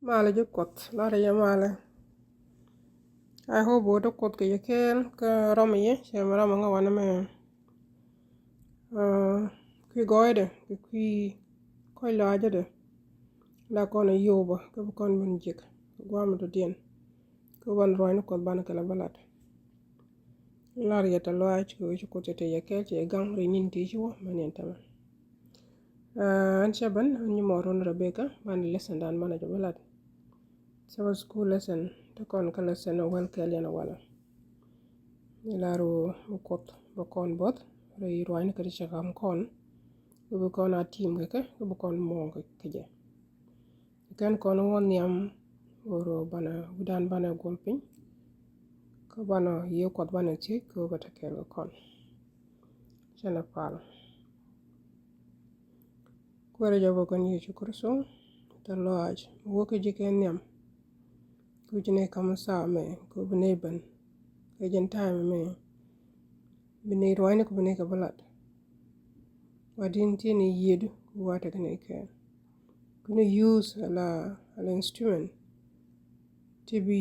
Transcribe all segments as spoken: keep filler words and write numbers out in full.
Malɛ ji̱ Kuɔth, lar yɛ malɛ. I hope wä ti Kuɔth kɛ yɛ kɛɛl kä rɔm yɛ cɛ mi rɔm ŋä wanɛ mɛ. Kui̱ gɔɔydɛ kɛ kui̱ kɔc lɔaacdɛ la kɔn a yio̱w bä kä bi kɔn ben jiɛk kɛ gua̱a̱m dɔ̱diɛn. Kä ban ruaacni Kuɔth banɛ kɛ la bä lat. Lar yɛ tɛ lɔaac kɛ wec Kuɔth cɛ te yɛ kɛɛl cɛ yɛ gaŋ ri nyin ti ci wä mɛ niɛn tämɛ. Ɛn cɛ ben ɛn nyi mɔ run Rebecca ban lesson dan banɛ jɛ bä lat. Sabbath school lesson ti kɔn kä lesson a wäl kɛɛl yɛn a walɛ. Ni lar wä mi Kuɔth bä kɔn both ri ruaacni kä ti cɛ kam kɔn. Kä bi kɔn a tim kɛ kɛ kä bi kɔn mɔɔŋ kɛ jɛ. Kɛn kɔn wä nhiam wä rɔ banɛ wi̱dan banɛ guɔl piny. Kä banɛ yiëë Kuɔth banɛ thiec kä wä bä te kɛɛl kɛ kɔn. Cɛn a pal. Kuäärä jɔbä kɔn Yecu Kritho, tɛ lɔaac mi wä kä ji̱ kɛ nhiam. Kui̱c ni ka̱m thaak mɛ kɛ bi nɛy ben kɛ jɛn ta̱a̱ mɛ, bi nɛy ruaacni kɛ bi nɛy kɛ bi lat. Wa din ti ni yiëëdu kɛ wa tekɛ nɛy kɛɛl. Kuni use ala, ala instrument ti bi,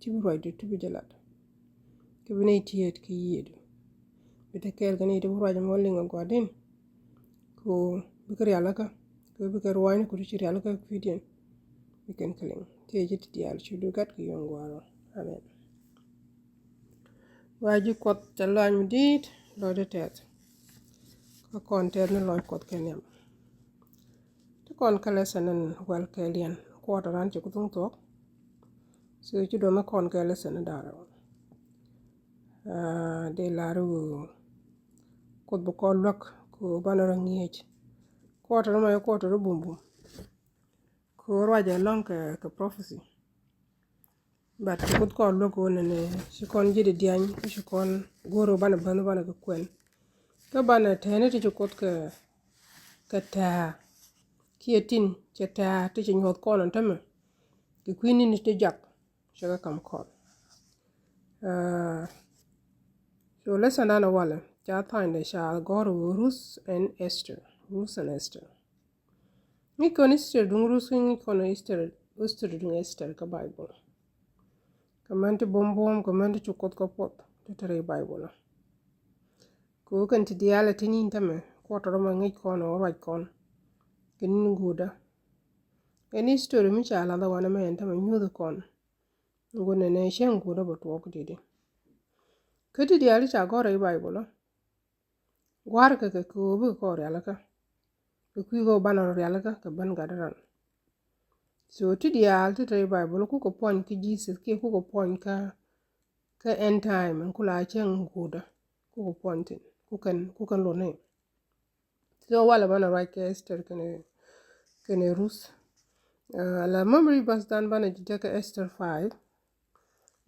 ti bi ruacdu ti bi jɛ lat. Kɛ bi nɛy tiet kɛ yiëëdu. Bi te kɛɛl kɛ nɛy ti bi ruac mɔ liŋ a gua̱di̱n. Ko bikɛ rialikä, ko bikɛ ruaacni ko ti ci rialikä kui̱diɛn. Bikɛn kɛ liŋ ti ci ti diaal ci du gat kɛ yɔ̱ŋ gua̱a̱rɔ. Amen. Wa ji̱ Kuɔth cɛ lɔaac mi di̱i̱t lɔcdɛ tɛth. Kä kɔn tɛth ni lɔc Kuɔth kɛ nhiam. Ti kɔn kä lesson in wäl kɛɛliɛn kuɔt ran ci ku thuŋ thuɔk. So ci duɔmɛ kɔn kɛ lesson in da̱rɛ. Dee lar wä Kuoth bi kɔn luäk ku banɛ rɔ ŋi̱eec. Kuɔt ran mɛ kuɔt ran bumbum. Ku ruacɛ lɔŋ kɛ, kɛ prophecy. But ci Kuoth kɔn luäk wä nɛnɛ ci kɔn ji̱ di diany ci kɔn go̱o̱r wä banɛ bänh banɛ kɛ kuɛn. Kä banɛ tɛni ti ci Kuoth kɛ, kɛ tɛ̱̈ɛ̱̈. Kiɛ tin cɛ tɛ̱̈ɛ̱̈ ti ci nyuɔth kɔn ɛn tämɛ. Kɛ kui̱ ni̱n ti jak cɛ kɛ kam kɔn. So lesson dan walɛ ca tha̱a̱ŋdɛ ca gɔ̱r wä Ruth and Esther. Ruth and Esther. Ŋi̱c kɔn Esther duŋ Ruth, ŋi̱c kɔn Esther, Esther duŋ Esther kä Bible. Kɛ mɛn ti buɔ̱m buɔ̱m kɛ mɛn ti cu Kuoth kä puɔth ti te rɛy Bible. Kɛ ɣöö kɛn ti diaal ɛ ti ni̱n tämɛ kuɔt rɔmɛ ŋi̱c kɔn ɛ wä ruac kɔn. Kɛ ni̱n guudä. Ɛn history mi ca lath ɛ wanɛ mɛ ɛn tämɛ nyuuth kɔn. Ŋun nɛnɛ cäŋ guudä bɛ tuɔɔk di̱t i̱. Kä ti diaal ti ca gɔ̱r rɛy Bible. Gua̱a̱r kɛ kɛ kɛ ɣöö bikɛ kɔn rialikä. Kɛ kui̱ ɣöö banɛ rɔ rialikä kɛ ben gat ran. So ti diaal ti te Bible kukɛ puɔ̱ny kä Jesus kiɛ kukɛ puɔ̱ny kä, kä end time in kula cäŋ guudä. Kukɛ puɔ̱ny thin kukɛn, kukɛn luni. So walɛ banɛ ruac kɛ Esther kɛnɛ, kɛnɛ Ruth. Ala memory verse dan banɛ ji̱ jɛ kɛ Esther five.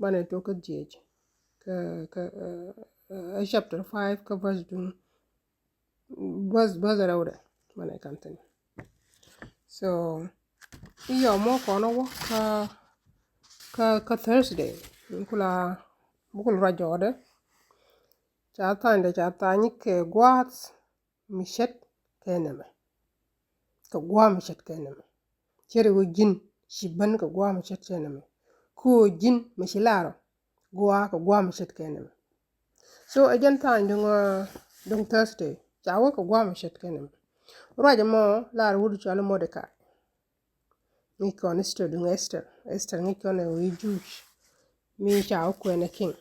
Banɛ tok kä jiɛc kä, kä, ɛ chapter five kä verse duŋ. Bäth, bäth rɛwdɛ banɛ kan thin. So i̱ yɔmɔ kɔn wä kä, kä, kä Thursday. Kula bukul ruac jɔɔdɛ. Ca tha̱a̱ŋdɛ ca tha̱a̱ŋ kɛ gua̱a̱th mi ce̱t kɛ nɛmɛ. Kɛ gua̱a̱th mi ce̱t kɛ nɛmɛ. Cɛ ri wä ji̱n ci ben kɛ gua̱a̱th mi ce̱t kɛ nɛmɛ. Ku ji̱n mi ci larɔ gua̱a̱th kɛ gua̱a̱th mi ce̱t kɛ nɛmɛ. So ɛ jɛn tha̱a̱ŋ duŋ, duŋ Thursday ca wä kɛ gua̱a̱th mi ce̱t kɛ nɛmɛ. Ruac ɛmɔ lar wut cɔal Mordecai. Ŋi̱c kɔn Esther duŋ Esther. Esther ŋi̱c kɔn ɛ wee Jewish mi ca wä kuɛn ɛ king.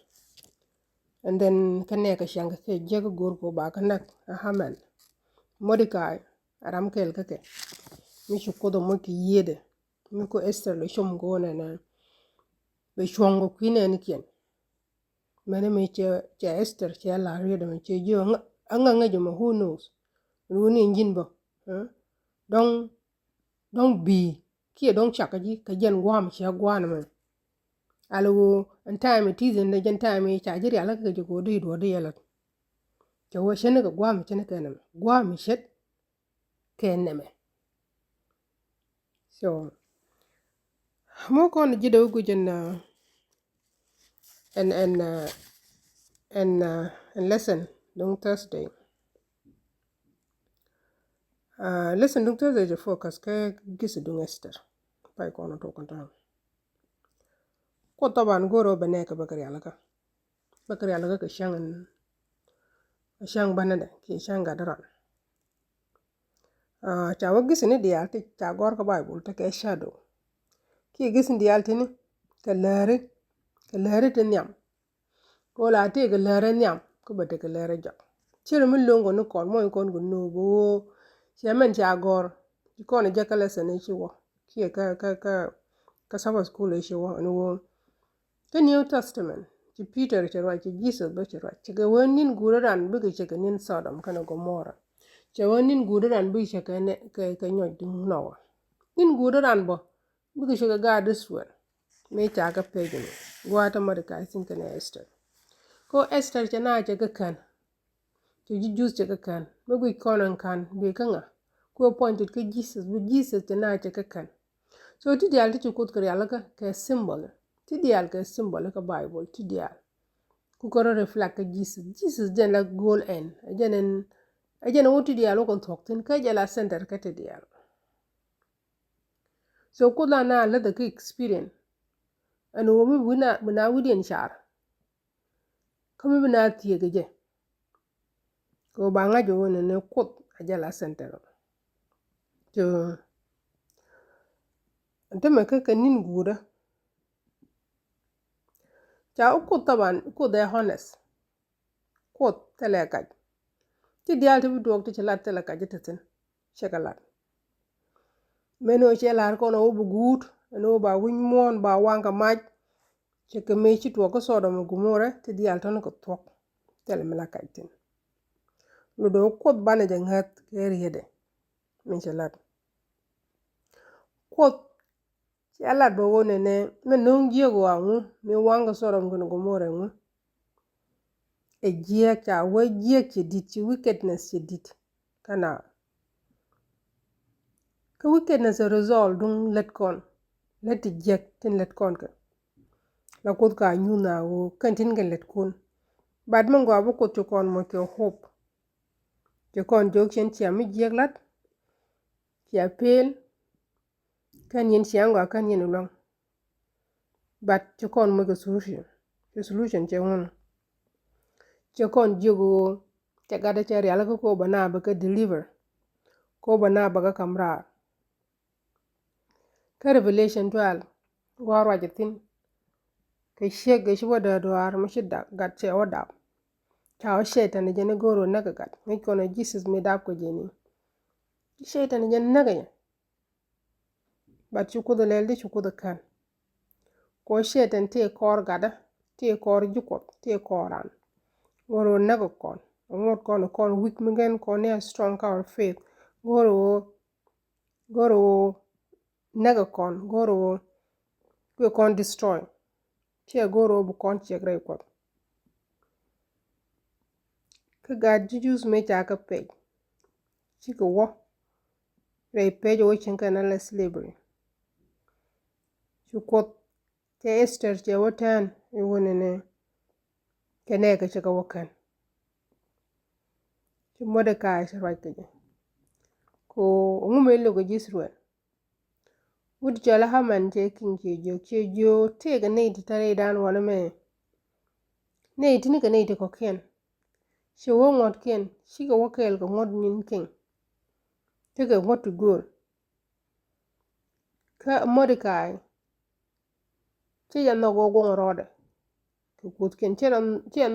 And then kä nɛɛkɛ ciaŋ kɛ kɛ jiäk go̱o̱r kɛ ba kä näk ɛ Haman. Mordecai a ram kɛɛl kä kɛ mi ci Kuoth ɛ moc kɛ yiëëdɛ. Mi ku Esther lɛ com go̱o̱r nɛnɛ bɛ cuɔ̱ŋ kɛ kui̱ nɛɛnikiɛn. Mɛni mi cɛ, cɛ Esther cɛ la riet mi cɛ jiö aŋa ŋäc mɛ, who knows. Wuni ji̱n bä dɔ̱ŋ, dɔ̱ŋ bi̱i̱ kiɛ dɔ̱ŋ cak kä ji̱ kä jɛn gua̱a̱m cɛ gua̱a̱n mɛ. Ala ɣöö ɛn time it is in jɛn time ca ji̱ rial kä kɛ jɛ kɛ ɣöö di duɔ̱ɔ̱r di yɛ lat. Cɛ wee cɛn kɛ gua̱a̱m cɛn kɛ nɛmɛ gua̱a̱m ce̱t kɛ nɛmɛ. So mɔ kɔn ji̱ dee wä guic ɛn, ɛn, ɛn, ɛn, ɛn lesson duŋ Thursday. Lesson duŋ Thursday jɛ focus kä gisi duŋ Esther. pay kɔn tok kɔn ta̱a̱ŋ. Kuoth thaban go̱o̱rɛ wä bɛ nɛɛkɛ bɛ kɛ rialikä. Bɛ kɛ rialikä kɛ cäŋ in, kɛ cäŋ bänädɛ kiɛ cäŋ gat ran. Ah, ca wä gith ni diaal ti ca gɔ̱r kä Baibul ti kɛ shadow. Kiɛ gith ni diaal ti ni kɛ lääri, kɛ lääri ti nhiam. Kɛ ɣöö la tëëkɛ lääri nhiam kä bɛ tekɛ lääri jɔk. Ci ri mi lo̱ŋ kɔn ni kɔn muɔ̱ny kɔn kɛ no̱o̱ŋ bɛ ɣöö cɛ mɛn ca gɔ̱r. Ci kɔn jɛ kä lesson i̱ ci wä kiɛ kä, kä, kä, kä Sabbath school i̱ ci wä ɛn ɣöö kä New Testament ci Peter cɛ ruac, ci Jesus bä cɛ ruac, cɛ kɛ wee ni̱n guut ran bikɛ cɛ kɛ ni̱n Sodom kɛnɛ Gomorrah. Cɛ wee ni̱n guut ran bikɛ cɛ kɛ nɛ, kɛ, kɛ nyɔc duŋ Noah. Ni̱n guut ran bä bikɛ cɛ kɛ gaat Israel. Mëë ca kɛ page ni gua̱a̱th ɛ Mordecai thi̱n kɛnɛ Esther. Kä Esther cɛ na cɛ kɛ kän. Cɛ ji̱ Jews cɛ kɛ kän. Bä guic kɔn ɛn kän bi kä ŋa? Ku appointed kä Jesus, bi Jesus cɛ na cɛ kɛ kän. So ti diaal ti ci Kuoth kɛ rialikä kɛ symbol. Ti diaal kɛ symbol kä Bible ti diaal. Ku kɛ rɔ reflect kä Jesus. Jesus jɛn la goal ɛn. Ɛ jɛn ɛn, ɛ jɛn ɛn wä ti diaal wä kɔn thuɔ̱k thi̱n kä jɛ la center kä ti diaal. So Kuoth la na läthɛ kä experience. Ɛn ɣöö mi bi na, bi na wi̱diɛn car. Kä mi bi na thiek kɛ jɛ. Kɛ ɣöö ba ŋa̱c ɣöö nɛnɛ Kuoth a jɛ la center. So ɛn tämɛ kä kɛ ni̱n guutdä. Ca wä Kuoth thaban, Kuoth ɛ honest. Kuoth thilɛ kac. Ti diaal ti bi duɔɔk ti ci lat thilɛ kac ti thi̱n. Cɛ kɛ lat. Mɛn ɣöö cɛ la̱r kɔn ɣöö bi guut ɛn ɣöö ba wi̱c muɔ̱ɔ̱n ba waŋ kɛ mac. Cɛ kɛ mëë ci tuɔɔk kä Sodom ɛ Gomorrah ti diaal tɔ̱ni kɛ thuɔ̱k. Thilɛ mi la kac thi̱n. Lotdɛ ɣöö Kuoth banɛ jɛ ŋäth kɛ rietdɛ. Mi cɛ lat. Kuoth Cɛ lat bä ɣöö nɛnɛ mi no̱o̱ŋ jiäk ɣɔaa ŋu mi waŋ kɛ Sodom kɛnɛ Gomorrah ŋu. Ɛ jiäk ca wee jiäk cɛ di̱t, ci wickedness cɛ di̱t. Kana kä wickedness ɛ result duŋ lät kɔn, lät ti jiäk tin lät kɔn kɛ. La Kuoth ka nyuth na ɣöö kɛn tin kɛ lät kun. But mi gɔaa bä Kuoth ci kɔn moc kɛ hope. Ci kɔn jiök cɛn cia mi jiäk lat. Cia pel. Kɛn yɛn ciaŋ gɔaa kɛn yɛn luäŋ. But ci kɔn moc kɛ solution. Ci solution cɛ ŋun. Ci kɔn jiök ɣöö cɛ gatdä cɛ rialikä kɛ ɣöö bɛ na bɛ kɛ deliver. Kɛ ɣöö bɛ na bɛ kɛ ka̱m raar. Kä Revelation twelve gɔaa ruac thi̱n. Kɛ ciek kɛ ci wä däär duaar mi ci dak gat cɛ wä dap. Ca wä Cɛytan jɛn i̱ go̱o̱r wä näk ɛ gat ŋäc kɔn ɛ Jesus mi dap kɛ jɛn i̱. Ci Cɛytan jɛn näk ɛ jɛ. But ci Kuoth lɛl di ci Kuoth kän. Kɔ Cɛytan tëë kɔɔr gatdä, tëë kɔɔr ji̱ Kuɔth, tëë kɔɔr ran. Go̱o̱r wä näk kɔn, ŋuɔ̱t kɔn, kɔn weak mi gɛn kɔn ni a strong kä our faith. Go̱o̱r wä, go̱o̱r wä näk kɔn, go̱o̱r wä kuɛ kɔn destroy. Ciɛ go̱o̱r wä bi kɔn ciɛk rɛy Kuɔth. Kä gaat ji̱ Jews mëë ca kä pɛc. Cikɛ wä rɛy pɛc wä cieŋ kɛn ala slavery. Ci Kuoth cɛ Esther cɛ wä tɛn i̱ wä nɛnɛ. Kɛ nɛɛkɛ cɛ kɛ wä kän. Ci Mordecai cɛ ruac kɛ jɛ. Ko ŋu mëë lo̱k kɛ ji̱ Israel. Wut cɔl Haman cɛ king cɛ jiök, cɛ jiök tëëkɛ nɛy ti te rɛydan wanɛ mɛ. Nɛy ti ni kɛ nɛy ti kɔ̱kiɛn. Cɛ wä ŋuɔ̱tkiɛn cikɛ wä kɛɛl kɛ ŋuɔ̱t nyin king. Tekɛ ŋuɔ̱t ti gööl. Kä Mordecai cɛ jɛ nhɔk wä guɔ̱ŋ rɔɔdɛ. Kɛ kuthkiɛn cɛ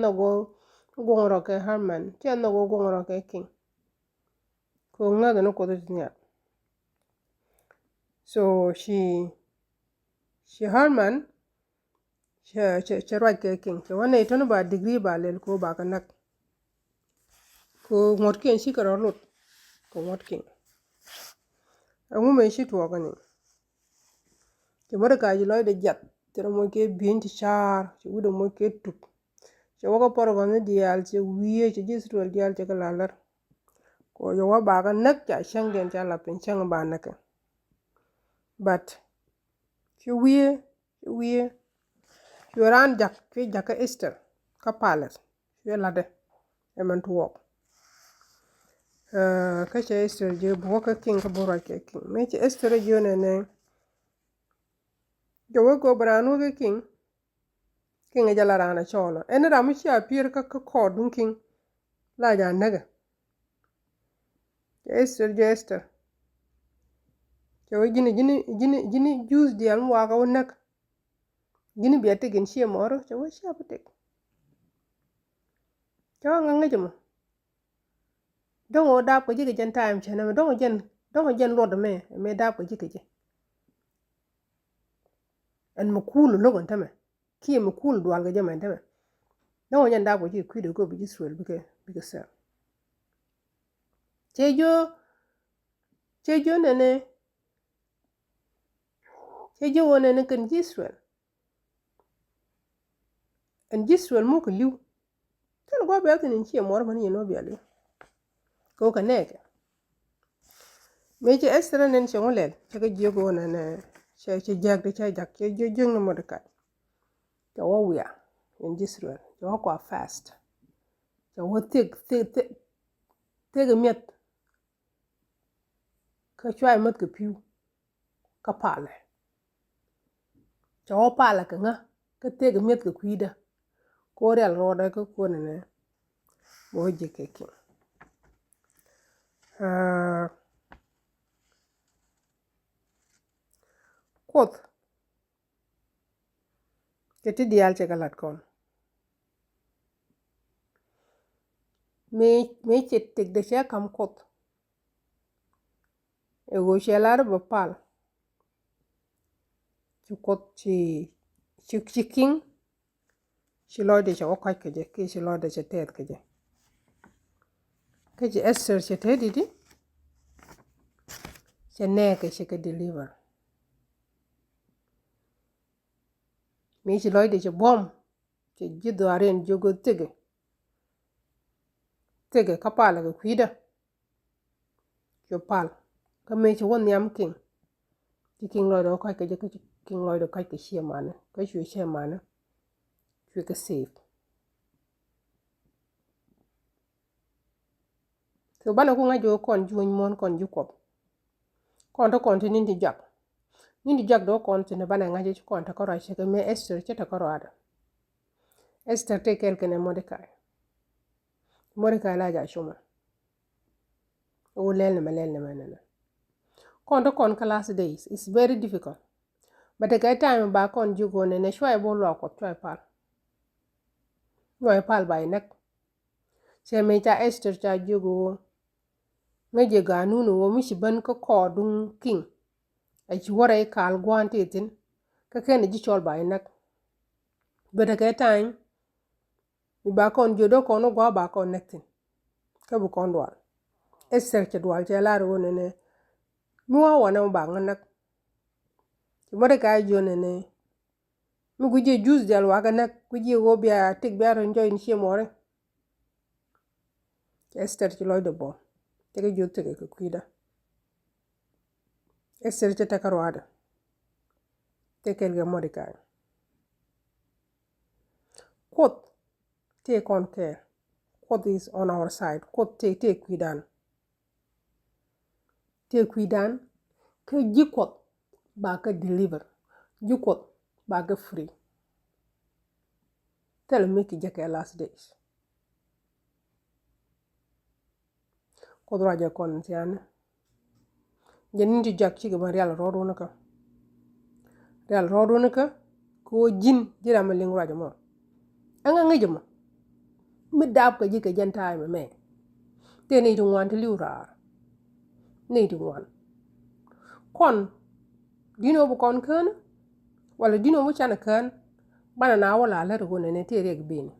nhɔk wä guɔ̱ŋ rɔ kɛ Haman, cɛ nhɔk wä guɔ̱ŋ rɔ kɛ king. Kɛ ŋäth ni Kuoth ti nhial. So ci, ci Haman cɛ, cɛ, cɛ ruac kɛ king. Cɛ wä nɛy tɔ̱ni ba degree ba lɛl ko ba kɛ näk. Ko ŋuɔ̱tkiɛn cikɛ rɔ lot kɛ ŋuɔ̱tkiɛn. Ɛŋu mëë ci tuɔɔk ni? Cɛ Mordecai ci lɔcdɛ jiath, cɛ rɔ moc kɛ bi̱i̱n ti ca̱a̱r, cɛ wi̱cdɛ moc kɛ tuk. Cɛ wä kä Paragon ni diaal cɛ wi̱i̱, cɛ ji̱ Israel diaal cɛ kɛ la lär. Ko cɛ wä ba kɛ näk ca cäŋdiɛn ca la piny cäŋ ba näkɛ. But ci wi̱i̱, ci wi̱i̱, ci raan jak, ci jak kä Esther kä palace. Cuɛ la̱tdɛ ɛmɛn tuɔɔk. Kä cɛ Esther jiök bi wä kä king kä bi ruac kɛ king. Mëë cɛ Esther jiök nɛnɛ, Cɛ wee kɛ ɣöö bɛ raan wä kä king. King ɛ jɛ la raan a cɔɔl ɔ. Ɛn ram mi ci a pier kä, kä kɔɔt duŋ king. La jɛ a näk ɛ. Cɛ Ester, jɛ Ester. Cɛ wee ji̱n, ji̱n, ji̱n, ji̱n Jews diaal mi wakä wä näk. Ji̱n bia tëk in ciɛ mɔɔr, cɛ wee cia bi tëk. Cɛ wee ŋäŋ ŋäc ɛmɔ. Dɔ̱ŋ ɣöö dap kɛ ji̱ kɛ jɛn time cɛ nɛmɛ, dɔ̱ŋ jɛn, dɔ̱ŋ jɛn luɔt ɛmɛ, ɛmɛ dap kɛ ji̱ kɛ jɛ. Ɛn mɛ kuul lo̱k ɛn tämɛ. Kiɛ mɛ kuul dual kɛ jɛ mɛ ɛn tämɛ. Dɔ̱ŋ jɛn dap kɛ ji̱ kui̱dɛ kɛ bi ji̱ Israel bikɛ, bikɛ sɛr. Cɛ jiö, cɛ jiö nɛnɛ. Cɛ jiö wä nɛnɛ kɛn ji̱ Israel. Ɛn ji̱ Israel muk kɛ li̱w. Thil gua̱a̱th bia thi̱n in ciɛ muɔr män yɛn wä bia li̱w. Kɛ wä kɛ nɛɛkɛ. Mëë cɛ Ester nɛn cɛ ŋu lɛl cɛ kɛ jiök wä nɛnɛ. Cɛ, cɛ jiäk di cɛ jak cɛ jiök jiök ni Mɔdɛkai. Cɛ wä wiaa in ji̱ Israel cɛ wä kua fast. Cɛ wä thiek thiek thiek thiek mi̱eth. Kä cua imäth kɛ pi̱w. Kä palɛ. Cɛ wä palɛ kɛ ŋä kä thek imäth kɛ kui̱dä. Ko rial ruɔdɛ kä kuɔnɛ nɛ. Bä wä jek kɛ kiŋ. Aa, Kuoth. Kɛ ti diaal cɛ kɛ lat kɔn. Mëë, mëë cɛ tëkdɛ cɛ kam Kuoth. Ɛ ɣöö cɛ lar bɛ pal. Ci Kuoth ci, ci, ci kiŋ. Ci lɔcdɛ cɛ wä kɔc kɛ jɛ, kiɛ ci lɔcdɛ cɛ tɛth kɛ jɛ. Kä ci Ester cɛ tɛth i̱di. Cɛ nɛɛkɛ cɛ kɛ deliver. Mi ci lɔcdɛ cɛ buɔ̱m. Cɛ ji̱ dhuaar in jiök ɣöö thikɛ. Thikɛ kä palɛ kɛ kui̱dä. Cu pal. Kä mëë ci wä nhiam kiŋ. Ci kiŋ lɔcdɛ wä kɔc kɛ jɛ kä ci kiŋ lɔcdɛ kɔc kɛ ciɛ manɛ. Kä cuɛ ciɛ manɛ. Cuɛ kɛ safe. So banɛ ku ŋa̱c jɛ wä kɔn juɔ̱ny muɔ̱n kɔn ji̱ Kuɔth. Kɔn te kɔn te ni̱n ti jɔak. Ni̱n ti jɔak dee wä kɔn te ni banɛ ŋa̱c jɛ ci kɔn te kärɔa cɛ kɛ mëë Ester cɛ te kärɔa dɛ. Ester te kɛl kɛnɛ Mɔdɛkai. Mɔdɛkai la ja cumɛ. Wä lɛl ni mɛ lɛl ni mɛ nɛnɛ. Kɔn te kɔn kä last days. It's very difficult. But te kɛ time ba kɔn ji̱ go̱o̱n nɛnɛ cuay bo̱o̱ luak Kuɔth cuay pal. Cuay pal ba inɛk. Cɛ mëë ca Ester ca jiök ɣöö ŋäcɛ ganun ɣöö mi ci ben kä kɔɔr duŋ kiŋ. Ɛ ci wä rɛy kal gua̱a̱n ti thi̱n kä kɛn ji̱ cɔl ba inäk. Bɛ tekɛ ta̱ny mi ba kɔn jiök dee kɔn wä gua̱a̱ ba kɔn näk thi̱n. Kä bi kɔn dual. Ester cɛ dual cɛ lar ɣöö nɛnɛ mi wä wanɛ wä ba ŋä näk. Ci Mɔdɛkai jiök nɛnɛ Mi guic ji̱ Juudh diaal wakä näk, guic ji̱ ɣöö bia tik bia rɔ jɔy in cië muɔɔri. Cɛ Ester ci lɔcdɛ bɔ. Tekɛ jiöth tekɛ kɛ kui̱dä. Ester cɛ tekɛ ruaadɛ. Tekɛ kɛɛl kɛ Mɔdɛkai. Kuoth tëë kɔn kɛɛl. Kuoth is on our side. Kuoth tëë, tëë kui̱dan. Tëë kui̱dan kä ji̱ Kuɔth ba kɛ deliver. Ji̱ Kuɔth ba kɛ free. Thilɛ mi ki jɛ kɛ last days. Kuoth ruacɛ kɔn thiaani. Jɛ ni̱n ti jak cikɛ ben rial rɔɔdun kä. Rial rɔɔdun kä, kɛ ɣöö ji̱n ji̱ ram mi liŋ ruac ɛmɔ. Ɛŋa ŋäc ɛmɔ? Mi dap kɛ ji̱ kɛ jɛn ta̱a̱ ɛmɛ mɛ. Tëë nɛy ti ŋuan ti li̱w raar. Nɛy ti ŋuan. Kɔn, di̱n ɣöö bi kɔn kään, wala di̱n ɣöö bi canɛ kään, banɛ na wä la lät ɣöö nɛnɛ tëë riɛk bini.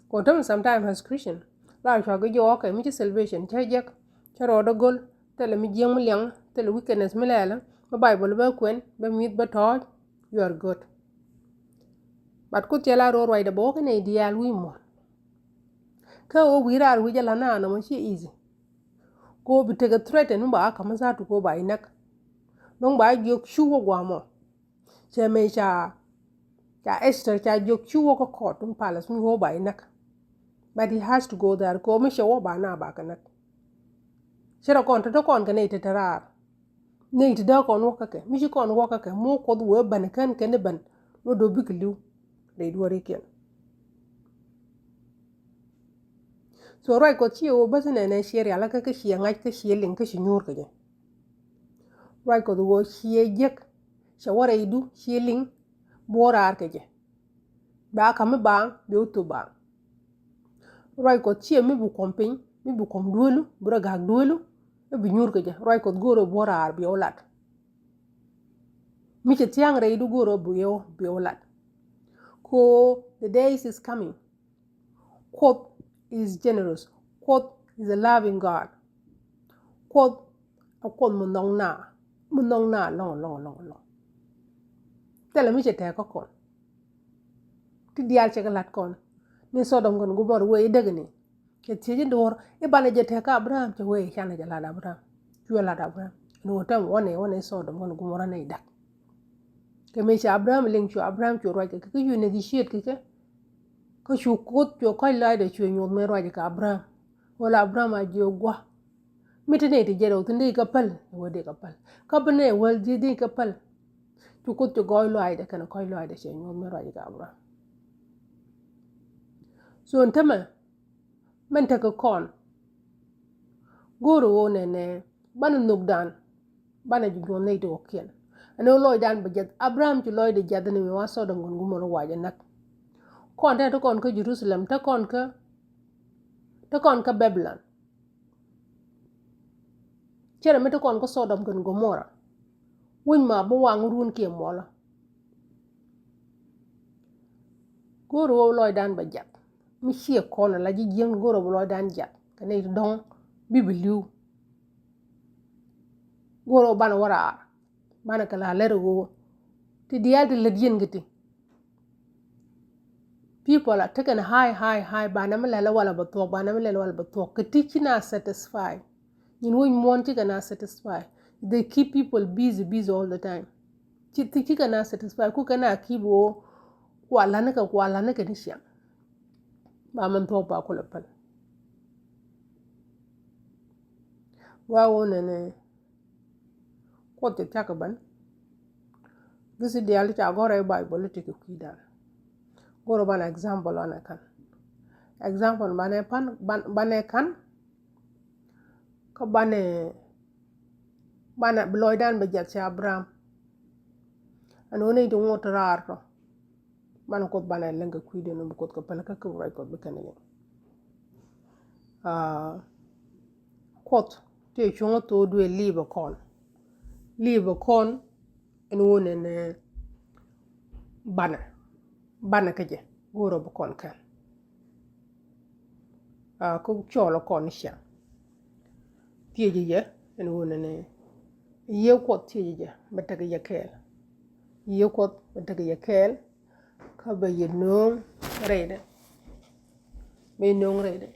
Kɔn tämɛ sometime as Christian, la cuak kɛ jiök, okay, mi ci salvation cä jek, cä rɔɔdä go̱l, thilɛ mi jiäk mi liɛŋ, thilɛ wickedness mi lɛɛlä, mi Bible bä kuɛn, bä mi̱th bä tɔ̱ɔ̱c, you are good. But Kuoth cɛ la ro̱o̱ ruacdɛ bä wä kä nɛy diaal wi̱i̱ muɔ̱ɔ̱n. Kä ɣöö wi̱i̱ raar wi̱i̱ jɛ la̱t na nɔmɔ ciɛ easy. Kɛ ɣöö bi tekɛ threaten mi ba a ka̱m mi tha̱a̱t ti kɛ ɣöö ba inäk. Dɔ̱ŋ ba jiök cu wä gua̱a̱mɔ. Cɛ mëë ca, ca Ester ca jiök cu wä kä court in palace mi wä ba inäk. But he has to go there kɛ ɣöö mi cɛ wä ba na ba kɛ näk. Ci rɔ kɔn te te kɔn kɛ nɛy te te raar. Nɛy ti dee kɔn wä kä kɛ, mi ci kɔn wä kä kɛ, mi wä Kuɔth wee ben kɛn kɛn i̱ ben, ni wä do̱ bikɛ li̱w rɛy duɔ̱ɔ̱rikiɛn. So ruac Kuɔth ciɛ wä bäth nɛnɛ ciɛ rialikä kä ciɛ ŋa̱c kä ciɛ liŋ kä ci nyuur kɛ jɛ. Ruac Kuɔth wä ciɛ jiäk, cɛ wä rɛydu ciɛ liŋ, bi wä raar kɛ jɛ. Ba ka̱m mi baaŋ, bi wä thop baaŋ. Ruac Kuɔth ciɛ mi bi kuɔm piny, mi bi kuɔm duelu, bi rɔ ga̱a̱k duelu, mi bi nyuur kɛ jɛ. Ruac Kuɔth go̱o̱rɛ bi wä raar bi wä lat. Mi cɛ thia̱a̱ŋ rɛydu go̱o̱rɛ bi wä, bi wä lat. Ko the days is coming. Kuoth is generous. Kuoth is a loving God. Kuoth a Kuoth mi nhɔk na, mi nhɔk na lɔŋ, lɔŋ, lɔŋ, lɔŋ. Thilɛ mi cɛ tɛk kä kɔn. Ti diaal cɛ kɛ lat kɔn. Ni Sodom kɛn Gomora wee i̱ däk ni. Cɛ thiec in duɔ̱ɔ̱r i̱ banɛ jɛ tɛk kä Abraham, cɛ wee i̱ canɛ jɛ lat Abraham. Cuɛ lat Abraham. Ni wä tɛm wä ni, wä ni Sodom kɛn Gomora ni i̱ däk. Kɛ mi cɛ Abraham liŋ, cu Abraham cu ruac kɛ kɛ, kɛ cu negotiate kɛ kɛ. Kä cu Kuoth cuɛ kɔc lɔaacdɛ cuɛ nyuɔth mëë ruac kɛ Abraham. Wala Abraham a jiɛ gua̱. Mi ti nɛy ti jiɛt ɛ wä thi̱n dee kɛ päl, ɛ wä dee kɛ päl. Kä bi nɛy wäl ji̱ dee kɛ päl. Cu Kuoth cuɛ gɔɔy lɔaacdɛ kɛnɛ kɔc lɔaacdɛ cuɛ nyuɔth mëë ruac kɛ Abraham. So ɛn tämɛ, mɛn tekɛ kɔn. Go̱o̱rɛ ɣöö nɛnɛ, banɛ nhökdan. Banɛ ji̱ juɔ̱n nɛy ti kɔ̱kiɛn. Ɛn ɣöö lɔcdan bɛ jiath. Abraham ci lɔcdɛ jiath ni mi wa Sodom kɛn Gomora wa jɛ näk. Kɔn te te kɔn kä Jerusalem, te kɔn kä, te kɔn kä Babylon. Cɛ rɛ mi te kɔn kä Sodom kɛn Gomora. Wi̱ny ma bi waŋ run kiɛ muɔlä. Go̱o̱rɛ ɣöö lɔcdan bɛ jiath. Mi ciɛ kɔn ala ji̱ jiäŋ go̱o̱rɛ bi lɔcdan jiath. Kɛ nɛy ti dɔ̱ŋ bi bi li̱w. Go̱o̱rɛ banɛ wä raar. Banɛ kɛ la lɛr ɣöö ti diaal ti lät yɛn kɛ ti. People are taken high, high, high. Banɛ mi lɛl walɛ bɛ thuɔ̱k, banɛ mi lɛl walɛ bɛ thuɔ̱k. Kɛ ti ci na satisfy. Nyin wec muɔ̱ɔ̱n cikɛ na satisfy. They keep people busy, busy all the time. Ci ti cikɛ na satisfy. Ku kɛ na keep ɣöö kua la̱nikɛ, kua la̱nikɛ ni ciaŋ. Ba mɛn thuɔ̱k ba kulɛ päl. Gua ɣöö nɛnɛ Kuoth cɛ thia̱k kɛ ben. Gisi diaal ca gɔ̱rɛ Baibol ti kɛ kui̱dan. Go̱rɛ banɛ example banɛ ka̱n. Example banɛ pan, ban-, banɛ ka̱n. Kä banɛ, banɛ bi lɔcdan bɛ jiath cɛ Abraham. Ɛn ɣöö nɛy ti ŋot raar tɔ. Banɛ Kuoth banɛ läŋ kɛ kui̱dɛ ni bi Kuoth kɛ päl kä kɛ ruac Kuɔth bi kɛn yɛn. Aa, Kuoth tëë cuŋä thok duëë li̱i̱pɛ kɔn. Li̱i̱pɛ kɔn ɛn ɣöö nɛnɛ banɛ, banɛ kä jɛ go̱o̱rɛ bi kɔn kɛn. Aa, kä cɔɔlɛ kɔn ni ciaŋ. Thiecɛ jɛ ɛn ɣöö nɛnɛ, yiëë Kuɔth thiecɛ jɛ bɛ tekɛ jɛ kɛɛl. Yiëë Kuɔth bɛ tekɛ jɛ kɛɛl. Kä bɛ yɛ nööŋ rɛydɛ. Bɛ yɛ nööŋ rɛydɛ.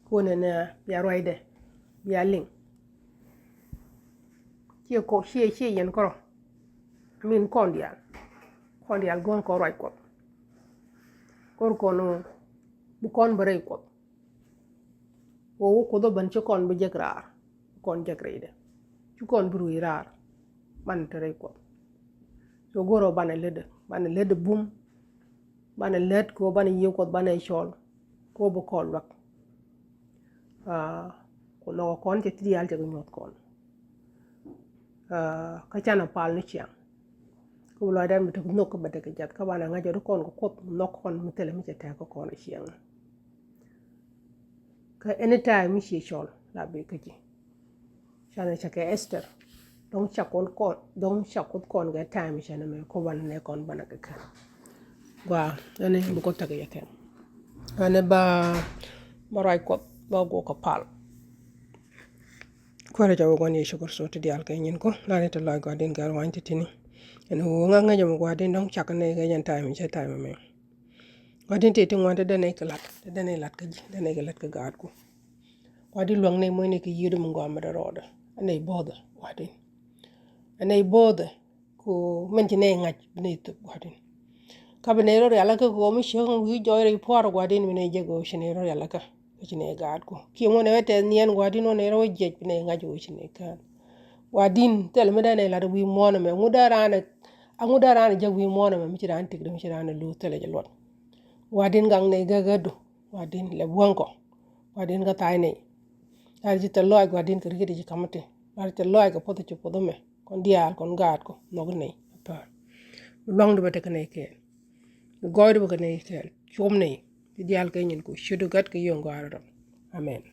Kuɔnɛ nɛ bia ruacdɛ bia liŋ. Ciɛ kɔ, ciɛ, ciɛ yɛn kɔrɔ. Min kɔn diaal. Kɔn diaal guɔ̱n kɔn ruac Kuɔth. Kɔr kɔn ɔ bi kɔn bɛ rɛy Kuɔth. Wä wä Kuoth ɔ ben ci kɔn bi jek raar. Kɔn jek rɛydɛ. Ci kɔn bi ruëc raar. Banɛ te rɛy Kuɔth. So go̱rɛ banɛ lätdɛ, banɛ lätdɛ bum. Banɛ lät kɛ ɣöö banɛ yiëë Kuɔth banɛ cɔl kɛ ɣöö bi kɔn luäk. Aa, ku nhɔkɛ kɔn cɛ ti diaal cɛ kɛ nyuɔ̱th kɔn. Aa, kä canɛ pal ni ciaŋ. Kä bi lɔcdan bi tek nhök kä bɛ tek kɛ jath kä banɛ ŋa̱c ɔ ti kɔn kɛ Kuoth nhɔk kɔn mi thilɛ mi cɛ tɛk kä kɔn ɛ ciaŋ. Kä anytime mi ciɛ cɔl la bi kä ji̱. Canɛ cakɛ Esther. Dɔ̱ŋ cak kɔn kɔn, dɔ̱ŋ cak Kuoth kɔn kɛ time canɛ mɛ kɔ banɛ nɛ kɔn banɛ kɛ kɛn. Gua ɛn bi Kuoth tekɛ yɛ kɛn. Ɛn ba, ba ruac Kuɔth ba guɔ kɛ pal. Kuäärä ca wä gua̱n Yecu Kritho ti diaal kɛ nyin kɔ, la ni ti lɔc gua̱din gɛr wany ti tini. Ɛn wä ŋa̱ ŋäc ɛmɛ gua̱din dɔ̱ŋ cak nɛ kɛ yɛn time cɛ time mɛ. Gua̱din ti ti ŋuan ti dɛn nɛ kɛ lat, ti dɛn nɛ lat kä ji̱, dɛn nɛ kɛ lat kä gaatku. Gua̱din luäŋ nɛ moc nɛ kɛ yiëëdu mi gɔaa mi dee rɔɔdɛ. Ɛn nɛ bo̱o̱dɛ gua̱din. Ɛn nɛ bo̱o̱dɛ ku mɛn ci nɛ ŋa̱c bi nɛ thop gua̱din. Ka bi nɛ rɔ rialikä kɛ ɣöö mi ciek wi̱i̱ jɔɔc rɛy pua̱a̱r gua̱din mi nɛ jek ɣöö ci nɛ rɔ rialikä. Bä ci nɛy gaatku kiɛ ŋuɔ̱n ɛ wä tɛth niɛn gua̱di̱n ŋuɔ̱n ɛ rɔ wä jiɛc bi nɛy ŋa̱c wä ci nɛy kään. Gua̱di̱n thilɛ mi dee nɛy lat wi̱i̱ muɔ̱ɔ̱n ɛmɛ ŋut dee raan ɛ a ŋut dee raan ɛ jäk wi̱i̱ muɔ̱ɔ̱n ɛmɛ mi ci raan tik dee mi ci raan ɛ luth thilɛ jɛ luɔt. Gua̱di̱n gaŋ nɛy gäk gädu. Gua̱di̱n lɛ buɔ̱ŋ kɔ. Gua̱di̱n kä tha̱a̱c nɛy. Lar ci thil lɔaac gua̱di̱n kɛ riet ci ka̱m ti. Lar ci thil lɔaac kɛ puɔth ci puɔth ɛmɛ kɔn diaal kɔn gaatkɔ nhɔk nɛy. Apäär. Bi lua̱ŋdu bä tekɛ nɛy kɛɛl. Bi gɔɔydu bä kɛ nɛy kɛɛl cuɔp nɛy. Ci diaal kɛ nyin ku ciötdu gät kɛ yio̱o̱ŋ gɔaa rɔ. Amen.